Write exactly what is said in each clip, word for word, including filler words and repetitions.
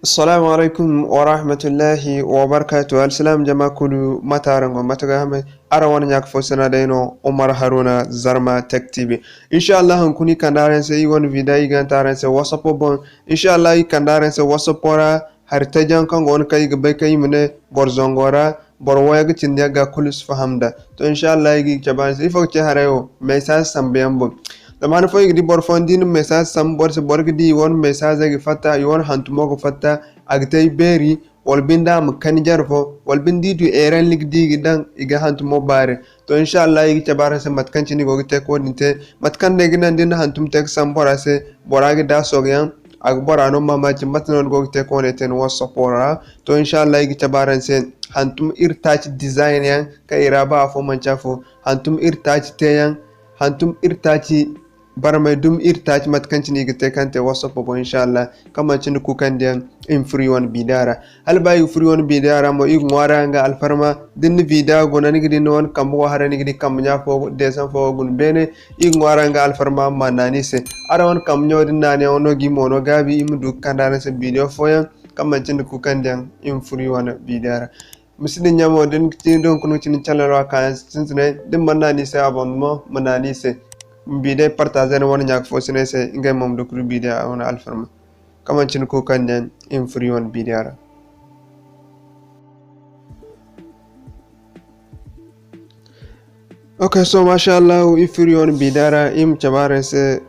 Assalamu alaikum wa rahmatullahi wa barakatuh. Alsilaam jama kulu, mate araŋ go, mate ga hamay? Araŋ wane ɲa ka fo sina day no, Umar Haruna, Zarma Tech T V. Insha Allah, hunkuna i kande araŋ se i wane vida, i ga te araŋ se WhatsApp boŋ. Insha Allah, i kande araŋ se WhatsApp ra hari tajaŋ kaŋ go no kaŋ i ga bay kaŋ i ma ne boro zango ra, boro waya ga cindi yaŋ ga kulu si faham nd'a. To, insha Allah, i ga i cabe araŋ se. Ifo ga ce haray wo? Message sambu yaŋ boŋ. Zama han fo i ga di boro fooyaŋ da i na message sambu boro se, boro ga di i wane message ga fatta, i wane hantumo ga fatta, a ga te i beeri, wala binde a ma kani jare fo, wala binde i du erreur ni ga di i ga daŋ, i ga hantumo baare. To, insha Allah, i ga cabe araŋ se mate kaŋ cine i go ga te ka wo-din te. Mate kaŋ no ay ga naŋ da ni na hantum te ka sambu bora se, bora ga da soogu yaŋ, a ga bora no maamaaci mate no ni go ga te ka wo-ne te ni WhatsApp ra. To, insha Allah, i ga cabe araŋ se hantum iri taaci design yaŋ kaŋ i ra ba afo manci afo, hantum iri taaci teeyaŋ, hantum iri taaci barmay dumi iri taaci mate kaŋ cine i ga te kaŋ te WhatsApp boŋ, insha Allah, kaŋ manci nda kuukandiyaŋ i ma furo i wane bidiya ra. Hala ba i ga furo i wane bidiya ra mo, i ga ŋwaari araŋ ga alfarma, da ni na bidiya guna, ni ga di ni wane kambe go haray, ni ga di kambe ɲa fo, deesaŋ fo ga guna beene, i ga ŋwaari araŋ ga alfarma ma naanu i se. Araŋ wane kambe ɲaŋo din naanuyaŋo no ga i moono gaabi, i ma du ga kande araŋ se bidiyo fooyaŋ kaŋ manci nda kuukandiyaŋ i ma furo i wane bidiya ra. Ma si dinya mo, da ni ga ci, da hunkuna ga ci ni channel ra kaayaŋ sintinay, da ni mana naanu i se abonnement, ma naanu i se. Ma bidiyo partager ni wane ɲa ka fo sinay se, ngey mo ma du ga du bidiya wane alfarma. Kaŋ manci ni kuukandiyaŋ i ma furo i wane bidiya ra. Ok, so, masha Allah, i furo i wane bidiya ra, i ma cabe araŋ se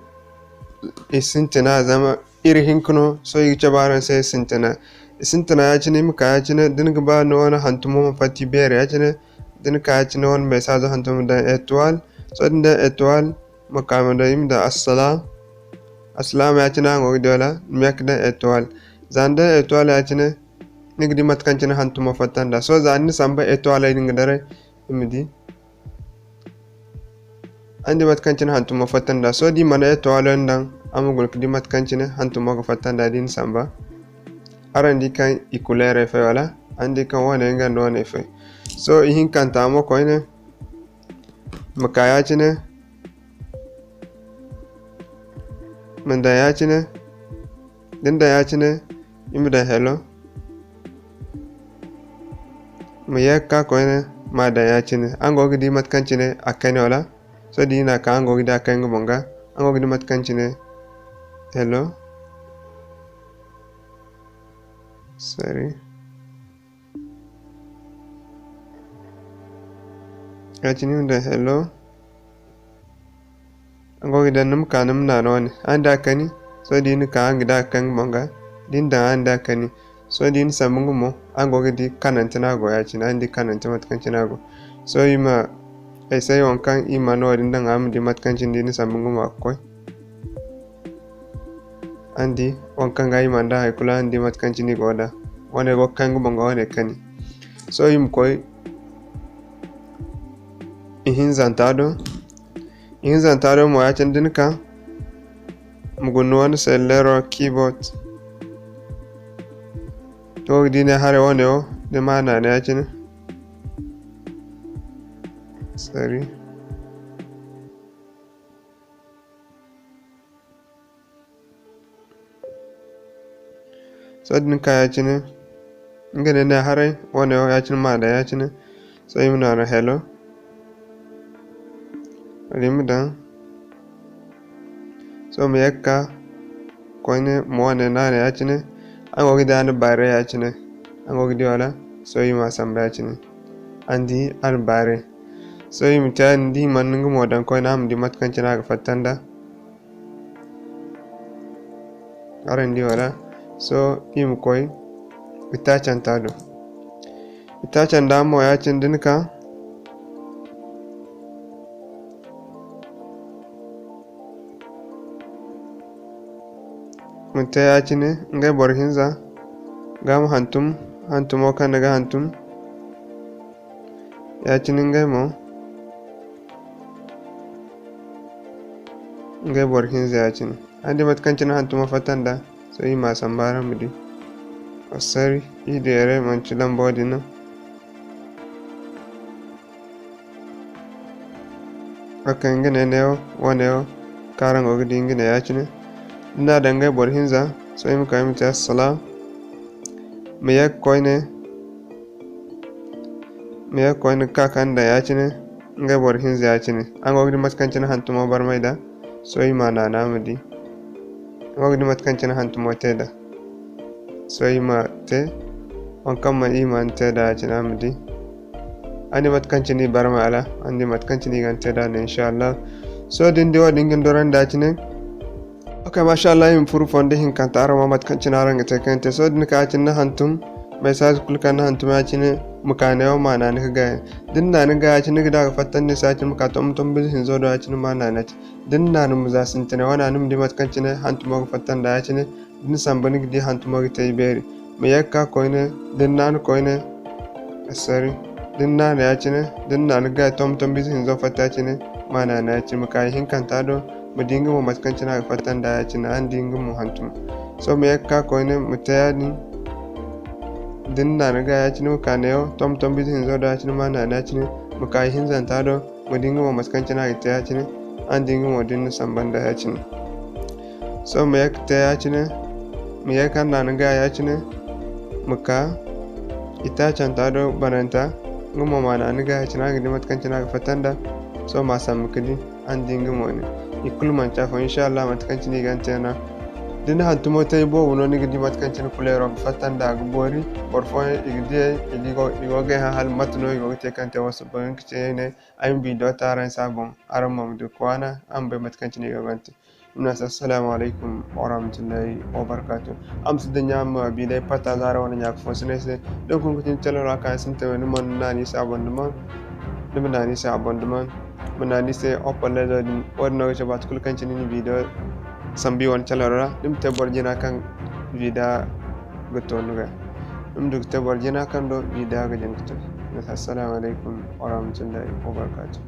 i sintina, zama iri hinka no, so i ga cabe araŋ se i sintina. I sintina ya-cine, i ma ka ya-cine, da ni ga ba ni wane hantumo ma fatta i beeri ya-cine, da ni ka ya-cine wane message hantum ma daŋ étoile. So da ni daŋ étoile, ma ka ma daŋ, i ma daŋ assalaam. Assalaam ya-cine araŋ go ga di wala? Ni ma ye ka daŋ étoile. Za ni daŋ étoile ya-cine, ni ga di mate kaŋ cine hantumo fatta nd'a. So za ni na samba étoile din ga daray, i ma di. Araŋ di mate kaŋ cine hantumo fatta nd'a. So da i mana étoile yaŋ daŋ, araŋ ma guna ga di mate kaŋ cine hantumo ga fatta nd'a da i na samba. Araŋ di kaŋ i kuleerey fay wala? Araŋ di kaŋ wane nga nda wane fay. So ihinkanta mo koyne, ma ka ya-cine, ma daŋ ya-cine. Da ni daŋ ya-cine, i ma daŋ hello. Ma ye ga ka koyne, ma daŋ ya-cine. Araŋ go ga di mate kaŋ cine a kani wala? So da i na ka, araŋ go ga di a kay nga boŋ ga. Araŋ go ga di mate kaŋ cine hello. Sorry. Ya-cine i ma daŋ hello. Araŋ go ga daŋ ni ma ka ni ma naanu wane. Araŋ di a kani, sohõ da i na ka, araŋ ga di a kaŋ boŋ ga. Da i na daŋ, araŋ di a kani. Sohõ da i na sambu nga mo, araŋ go ga di kanante no a go ya-cine. Araŋ di kanante mate kaŋ cine a go. Sohõ i ma ay se waŋ kaŋ i mana wo-din daŋ, araŋ ma di mate kaŋ cine da i na sambu nga mo a ga koy. Araŋ di waŋ kaŋ ga i mana daŋ hay kulu, araŋ di mate kaŋ cine i go da. Wane go ga kaŋ nga boŋ ga wane kani. Sohõ i ma koy ihinzanta do. Ihinzanta do mo ya-cine da ni ka, ma guna ni wane selleero keyboard. To, da i ne haray wane wo, ni ma naanu ya-cine. Sorry. Sohõ da ni ka ya-cine, nga ne, ne haray, wane wo ya-cine ma daŋ ya-cine. Sohõ i ma naanu hello. Wala i ma daŋ. Sohõ ma ye ga ka koyne, ma wane naanu ya-cine. Araŋ go ga di a na baare ya-cine. Araŋ go ga di wala? Sohõ i ma a samba ya-cine. Araŋ di a na baare. Sohõ i ma te ya-din, da i mana nga mo daŋ koyne, araŋ ma di mate kaŋ cine a ga fatta nd'a. Araŋ di wala? Sohõ i ma koy itaacanta do. Itaacanta mo ya-cine da ni ka, ma te ya-cine, ngey boro hinza ga ma hantum, hantumo kaŋ ni ga hantum. Ya-cine ngey mo, ngey boro hinza ya-cine. Araŋ di mate kaŋ cine hantumo fatta nd'a, sohõ i ma a samba araŋ ma di. Asari, i deere manci lambo din no. Ok, nga ne neewo, wo neewo, kaŋ araŋ go ga di nga ne ya-cine. Da ni n'a daŋ ngey boro hinza, sohõ i ma ka i ma te assalaam. Ma ye ga koyne, ma ye ga koyne ga ka ka ni daŋ ya-cine, ngey boro hinza ya-cine. Araŋ go ga di mate kaŋ cine hantumo barmay da. Sohõ i ma naana ma di. Araŋ go ga di mate kaŋ cine hantumo te da. Sohõ i ma te, waŋ kaŋ mana i mana te da ya-cine araŋ ma di. Araŋ di mate kaŋ cine i barmay hala, araŋ di mate kaŋ cine i ga ni te da no, inshallah. Sohõ da ni di wo-din ga ni dorandi ya-cine. Ok, masha Allah, i ma furu fondo hinkanta araŋ ma mate kaŋ cine araŋ ga te kaŋ te. Sohõ da ni ka ya-cine ni hantum, message kulu kaŋ ni hantum ya-cine, ma ka neewo ma naana ga gaay. Da ni naana ga gaay ya-cine, ni ga di a ga fatta ni se ya-cine, ma ka tombo-tombo ize hinzo do ya-cine ma naana ya-cine. Da ni naana ma za sintinay wane, ni ma di mate kaŋ cine hantumo ga fatta nd'a ya-cine. Da ni samba ni ga di hantumo ga te ibeeri. Ma ye ga ka koyne, da ni naana koyne, sorry, da ni naana ya-cine, da ni naana ga tombo-tombo ize hinzo fatta ya-cine, ma naana ya-cine, ma ka ihinkanta do, ma di nga mo mate kaŋ cine a ga fatta nd'a ya-cine, araŋ di nga mo hantum. Sohõ ma ye ga ka koyne, ma te ya-din, da ni naana ga ya-cine, ma ka neewo tombo-tombo ize hinzo do ya-cine, ma naana ya-cine, ma ka ihinzanta do, ma di nga mo mate kaŋ cine a ga te ya-cine, araŋ di nga mo da ni na samba nd'a ya-cine. Sohõ ma ye ga te ya-cine, ma ye ga naana ga ya-cine, ma ka itaacanta do bananta, nga mo ma naana ga ya-cine, araŋ ga di mate kaŋ cine a ga fatta nd'a. Sohõ ma samba ga di, araŋ di nga mo ne. I kulu manci afo, inshallah, mate kaŋ cine i ga ni te no. Da ni hantumo te iboobo no, ni ga di mate kaŋ cine kuleero ga fatta nd'a, a ga boori. Boro fooyaŋ i ga di, i go, i go ga ay hã hala mate no i go ga te kaŋ te wasu boŋ, nga ga ci ay ne, ay ma video te araŋ se a boŋ, araŋ mo ma du ga waana, araŋ ma bay mate kaŋ cine i go ga ni te. Iri ma ne a se, assalamu alaykum warahmatullahi wabarakatuh. Araŋ ma si dinya ma video partager araŋ wane ɲa-ka-fo-siney se. Da ni koy ga ti ni channel ra kaŋ yaŋ sintin, ni ma naanu i se abonnement. Ni ma naanu i se abonnement. Ma naanu i se opalezo din. Wo-din no ga cabe waati kulu kaŋ cine ni video sambu i wane channel ra. Ni ma te boro jina kaŋ video ga to ni ga. Ni ma du ga te boro jina kaŋ do video ga jin ga to. Ni ma ne a se, assalamu alaykum warahmatullahi wabarakatuh.